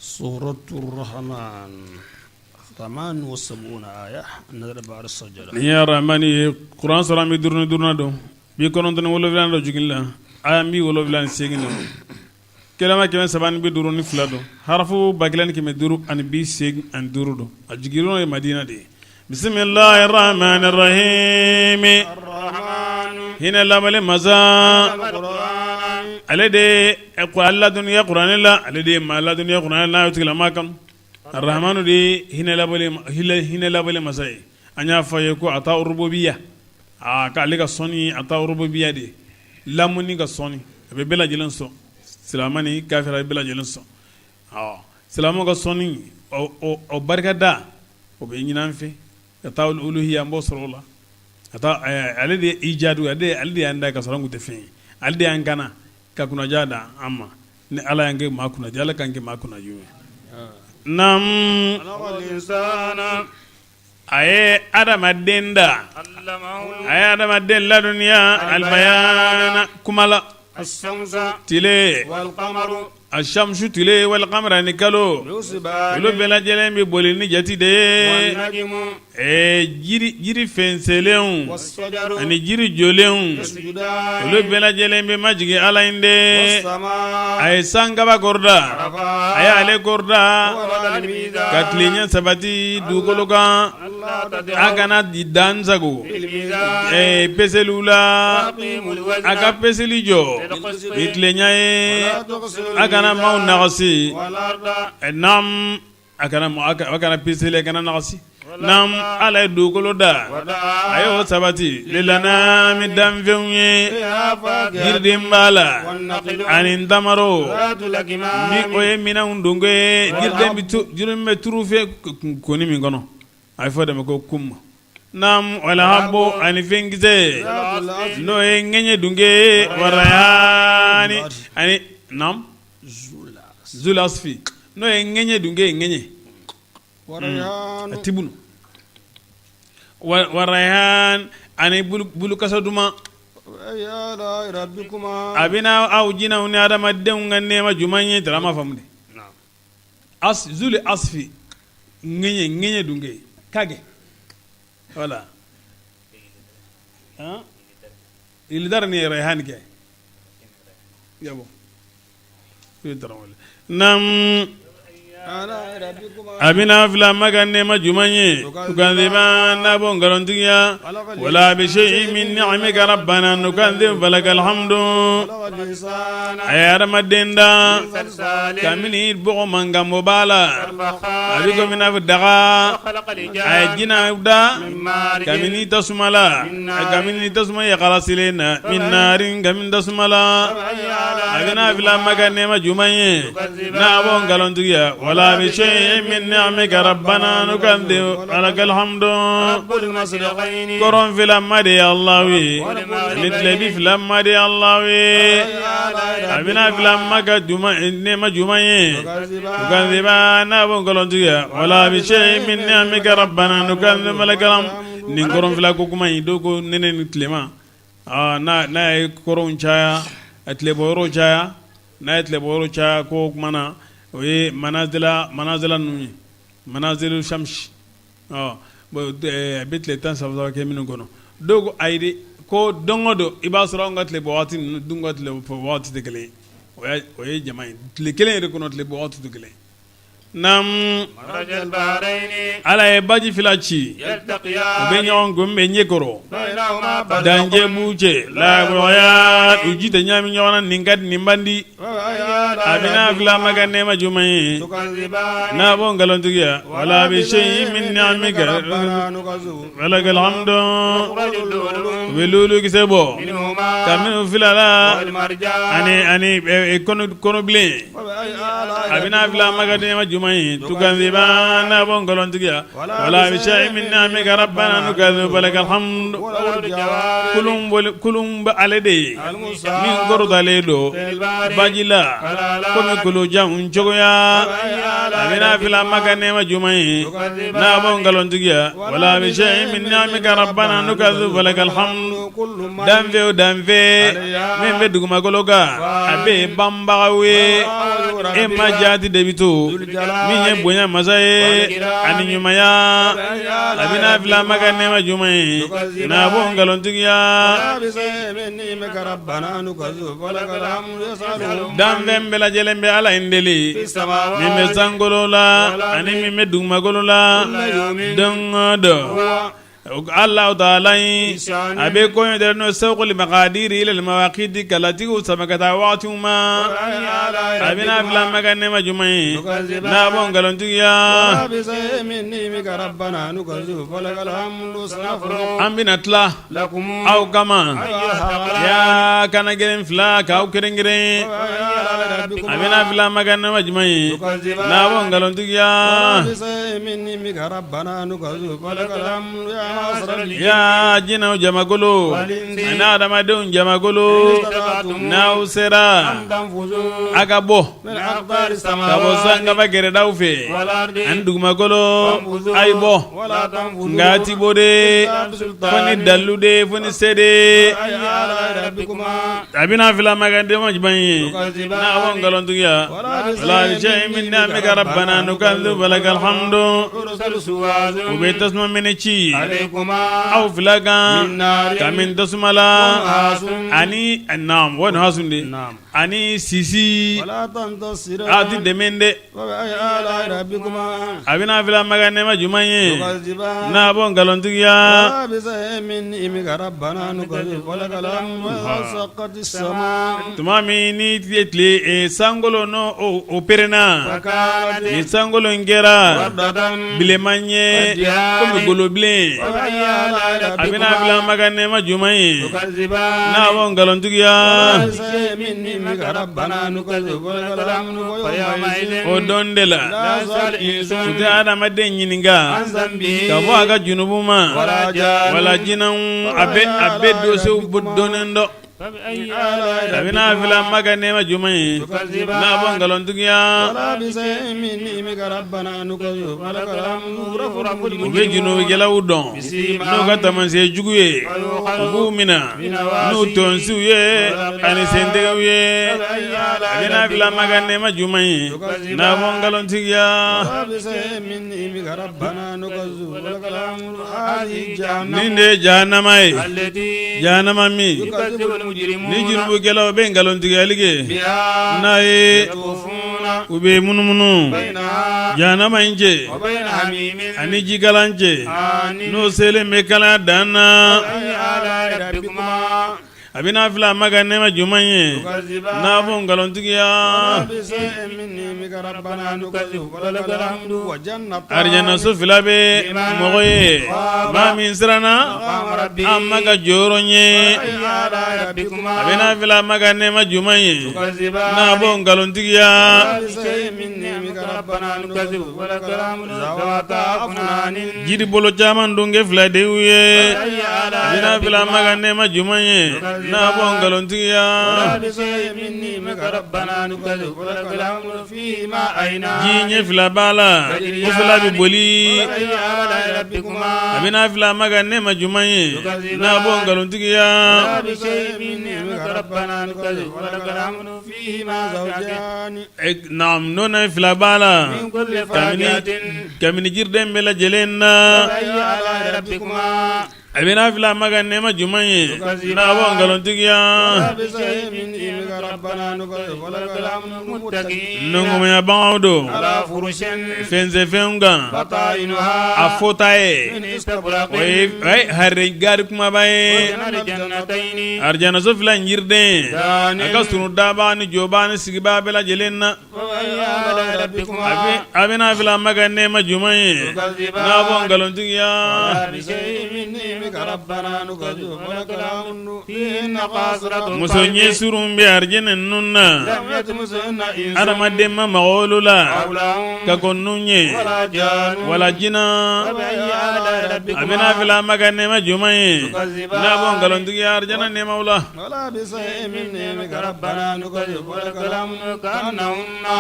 سورة الرحمن 78 آية نزلت بعد السجدة Nin ye Rahmani ye kuran sura 55nan don 97nan don jigin la aya 78 don Kalama 352 don harafu 1585 don a jigin ye Madina de ye bisimilahi rahmani rahimi hinɛ labɔlen masa ale de ko ladɔnniya kuranɛ la ale de ye maa ladɔnniya kuranɛ n'a y'o tigilama kanu Arahamanu de ye hinɛ labɔlen masa ye an y'a fɔ a ye ko ata rububiya aa k'ale ka sɔnni ata rububiya de ye lamuni ka sɔnni a bɛ bɛɛ lajɛlen sɔn silamɛ ni kafiri a bɛ bɛɛ lajɛlen sɔn ɔ silamɛw ka sɔnni o barikada o bɛ ɲini an fɛ ka taa uluhiya an b'o sɔrɔ o la ka taa ale de ye ijadu ale de y'an da ka sɔrɔ an tun tɛ fɛn ye ale de y'an kana ka kunnaja da an ma ni ala y'an kɛ maa kunnaja ala k'an kɛ maa kunnaja ye naamu a ye adamaden da a ye adamaden ladɔnniya albayana kuma la tile ashamsu tile wal qamara ni kalo olu bɛɛ lajɛlen bɛ boli ni jate de ye jiri fɛnsɛnlenw ani jiri jɔlenw olu bɛɛ lajɛlen bɛ majigin ala in de a ye sankaba kɔrɔta a ye ale kɔrɔta ka tilenya sabati dugukolo kan a kana dan sago peseliw la a ka peseli jɔ ni tilenya ye a kana maaw nagasi naam a kana a kana peseli a kana nagasi naam ala ye dugukolo da a y'o sabati lilanami danfɛnw ye jiriden b'a la ani ntamaro ni o ye minɛnw donko ye jiriden bɛ jiri bɛ turu fɛn koni min kɔnɔ a bɛ fɔ de ma ko kuma naam wal habbu ani fɛnkisɛ n'o ye ŋɛɲɛ dunke warayani ani naam zul asfi n'o ye ŋɛɲɛ dunke ye ŋɛɲɛ a tibunu warayan ani bulukasa duman a bɛna aw jinɛw ni adamadenw ka nɛɛma jumɛn ye darama faamu de zul asfi ŋɛɲɛ ŋɛɲɛ dunke kage wala ilidar ni rayhan kɛ yabo naam a bɛna fila ma ka nɛɛma jumɛn ye tukadiban n'a b'o nkalontigiya wala bi shay'in min ni'amika rabbana nukadibu falakal hamdu a ye adamaden da kabini bɔgɔ mankanbɔ b'a la a bɛ komi n'a fɔ daga a ye jinɛ da kabini tasuma la kabini tasuma yakarasilen na min narin kabini tasuma la a bɛna fila ma ka nɛɛma jumɛn ye n'a b'o nkalontigiya wala bi shay'in min ni'amika rabbana nukadibu falakal hamdu kɔrɔn fila ma de ye Alahu ye ani tilebi fila ma de ye Alahu ye a bɛna fila ma ka nɛɛma jumɛn ye tukadiban n'a b'o nkalontigiya wala bi shay'in min ni'amika rabbana nukadibu falakal hamdu nin kɔrɔn fila ko kuma in dɔw ko nɛnɛ ni tilema n'a ye kɔrɔn caya a tilebɔ yɔrɔ caya n'a ye tilebɔ yɔrɔ caya ko o tuma na o ye manazila manazila ninnu ye manazilu shamsi a bɛ tile 13 kɛ minnu kɔnɔ dɔw ko ayi dɛ ko don o don i b'a sɔrɔ anw ka tile bɔ waati ninnu dun ka tile bɔ waati tɛ kelen ye o ye jama ye tile kelen yɛrɛ kɔnɔ tile bɔ waati tɛ kelen ye naamu ala ye baji fila ci u bɛ ɲɔgɔn kunbɛn ɲɛ kɔrɔ dancɛ b'u cɛ la yabghiyan u ji tɛ ɲaami ɲɔgɔn na nin ka di nin man di a bɛna fila ma ka nɛɛma jumɛn ye n'a b'o nkalontigiya wala bi shay'in min ni'amika falakal hamdu u bɛ lulukisɛ bɔ kabini u fila la ani kɔnɔbilen a bɛna fila ma ka nɛɛma jumɛn jumɛn ye tukazibani n'a b'o nkalontigiya wala bi shay'in min ni'amika rabbana nukazibu falakal hamdu kulun bɛ ale de ye min kɔrɔtalen don baji la komi kulujanw cogoya a bɛna fila ma ka nɛɛma jumɛn ye n'a b'o nkalontigiya wala bi shay'in min ni'amika rabbana nukazibu falakal hamdu danfɛn o danfɛn min bɛ dugumakolo kan a bɛɛ ye banbagaw ye e ma jati de bɛ to min ye bonya masa ye ani ɲumanya a bɛna fila ma ka nɛɛma jumɛn ye n'a b'o nkalontigiya danfɛn bɛɛ lajɛlen bɛ ala in deli min bɛ sankolo la ani min bɛ dugumakolo la don o don Alahu taala in a bɛ ko in n'o sawkul makadiri ilal mawakiti ka latigiw sama ka taa waatiw ma a bɛna fila ma ka nɛɛma jumɛn ye n'a b'o nkalontigiya an bɛna tila aw kama ya kana gɛlɛn fila k'aw kɛrɛnkɛrɛn a bɛna fila ma ka nɛɛma jumɛn ye n'a b'o nkalontigiya Ya jinɛw jamakulu ani adamadenw jamakulu n'aw sera a ka bɔ ka bɔ sankaba gɛrɛdaw fɛ ani dugumakolo a ye bɔ nka a ti bɔ de fo ni dalilu de fo ni se de a bɛna fila ma ka nɛɛma jumɛn ye n'a b'o nkalontigiya wala bi shay'in min ni'amika rabbana nukazibu falakal hamdu u bɛ tasuma mɛnɛ ci aw fila kan ka min tasuma la ani naam wa nuhasun de ani sisi a ti dɛmɛ dɛ a bɛna fila ma ka nɛɛma jumɛn ye n'a b'o nkalontigiya tuma min ni tile sankolo n'o o pɛrɛnna ni sankolo in kɛra bilenman ye komi golobilen a bɛna fila ma ka nɛɛma jumɛn ye n'a b'o nkalontigiya o don de la u tɛ adamaden ɲininka ka bɔ a ka junubu ma wala jinɛw a bɛɛ dosiyew dɔnnen dɔn a bɛna fila ma ka nɛɛma jumɛn ye n'a b'o nkalontigiya u bɛ junubukɛlaw dɔn n'u ka taamasiyɛn jugu ye u b'u minɛ n'u tɔnsiw ye ani sentɛgɛw ye a bɛna fila ma ka nɛɛma jumɛn ye n'a b'o nkalontigiya Nin de ye jahanama ye jahanama min ni junubukɛlaw bɛ nkalontigɛli kɛ n'a ye u bɛ munumunu jahanama in cɛ ani jikalan cɛ n'o selen bɛ kalaya dan na. A bɛna fila ma ka nɛɛma jumɛn ye n'a b'o nkalontigiya arijanaso fila bɛ mɔgɔ ye maa min siranna an ma ka jɔyɔrɔ ɲɛ a bɛna fila ma ka nɛɛma jumɛn ye n'a b'o nkalontigiya Jiri bolo caman dunge fila de y'u ye a bɛna fila ma ka nɛɛma jumɛn ye n'a b'o nkalontigiya ji ɲɛ fila b'a la o fila bɛ boli a bɛna fila ma ka nɛɛma jumɛn ye n'a b'o nkalontigiya Nɔnɔ fila b'a la kabini jiriden bɛɛ lajɛlen na a bɛna fila ma ka nɛɛma jumɛn ye n'a b'o nkalontigiya nɔngɔnmɛbagaw don fɛnsɛfɛnw kan a fɔta ye o ye harire gari kumaba ye arijanaso fila in jiriden a ka surun dabaa ni jɔbaa ni sigibaa bɛɛ lajɛlen na a bɛna fila ma ka nɛɛma jumɛn ye n'a b'o nkalontigiya. Muso ɲɛ surun bɛ arijinɛ ninnu na adamaden ma maga olu la ka kɔn ninnu ɲɛ wala jinɛ a bɛna fila ma ka nɛɛma jumɛn ye n'a bɔ nkalontigiya arijinɛ nɛɛmaw la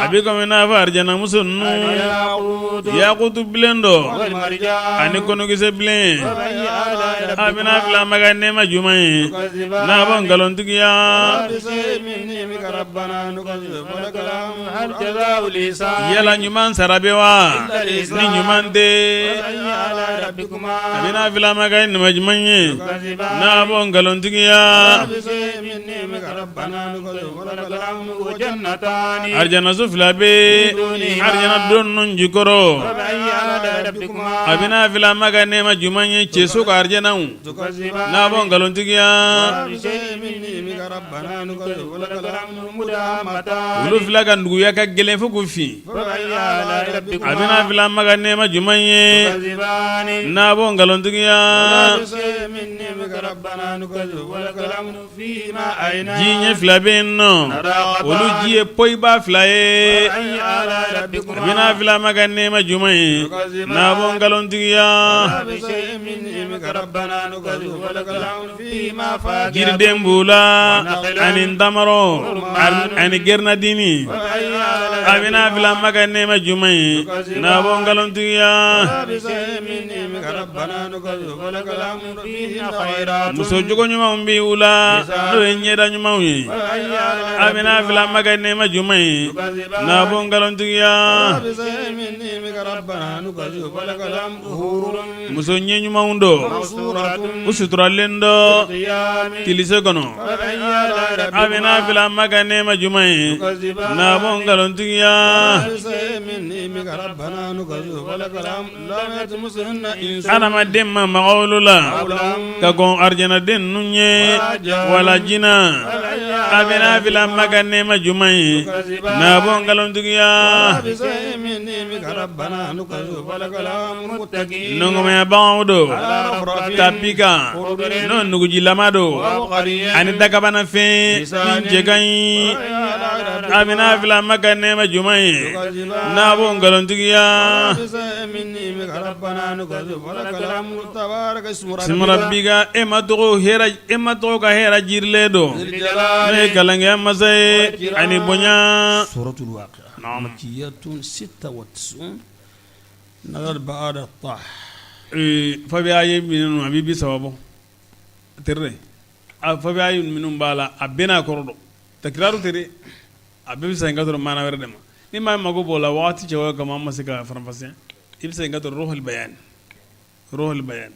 a bɛ komi n'a fɔ arijinɛ muso ninnu yakutu bilen dɔ ani kɔnɔkisɛ bilen a bɛna fila ma ka nɛɛma jumɛn ye n'a bɔ nkalontigiya yala ɲuman sara bɛ wa ni ɲuman tɛ a bɛna fila ma ka nɛɛma jumɛn ye n'a bɔ nkalontigiya Arijanaso fila bɛ arijana don ninnu jukɔrɔ a bɛna fila ma ka nɛɛma jumɛn ye cɛso ka arijanaw n'a bɔ nkalontigiya olu fila ka duguya ka gɛlɛn fo k'u fin a bɛna fila ma ka nɛɛma jumɛn ye n'a bɔ nkalontigiya Ji ɲɛ fila bɛ yen nɔ olu ji ye poyiba fila ye a bɛna fila ma ka nɛɛma jumɛn ye n'a bɔ nkalontigiya jiriden b'u la ani ntamaro ani gɛrɛnadini a bɛna fila ma ka nɛɛma jumɛn ye n'a bɔ nkalontigiya Muso jogo ɲumanw bɛ u la n'o ye ɲɛda ɲumanw ye a bɛna fila ma ka nɛɛma jumɛn ye n'a bɔ nkalontigiya muso ɲɛ ɲumanw don u suturalen don kilisi kɔnɔ a bɛna fila ma ka nɛɛma jumɛn ye n'a bɔ nkalontigiya Adamaden ma maga olu la ka kɔn arijanaden ninnu ɲɛ wala jinɛ a bɛna fila ma ka nɛɛma jumɛn ye n'a bɔ nkalontigiya nɔngɔnmɛbagaw don tapi kan n'o nugujilama don ani dakabanafɛn min cɛ ka ɲi a bɛna fila ma ka nɛɛma jumɛn ye n'a bɔ nkalontigiya Rabbika e ma e ma tɔgɔ ka hɛrɛ jirilen don n'o ye kalankɛya masa ye ani bonya Suratul Waqi'a makiyatun sita wa tis'un nazalat ba'da ta fa bɛ a ye minnu a bɛ 30 bɔ teri a fa bɛ a ye minnu b'a la a bɛɛ n'a kɔrɔ dɔn takiraru tɛ dɛ a bɛɛ bɛ segin ka sɔrɔ maana wɛrɛ de ma ni maa mago b'o la waati cɛ kama an ma se ka faranfasiya i bɛ segin ka sɔrɔ Ruhul Bayan Ruhul Bayan.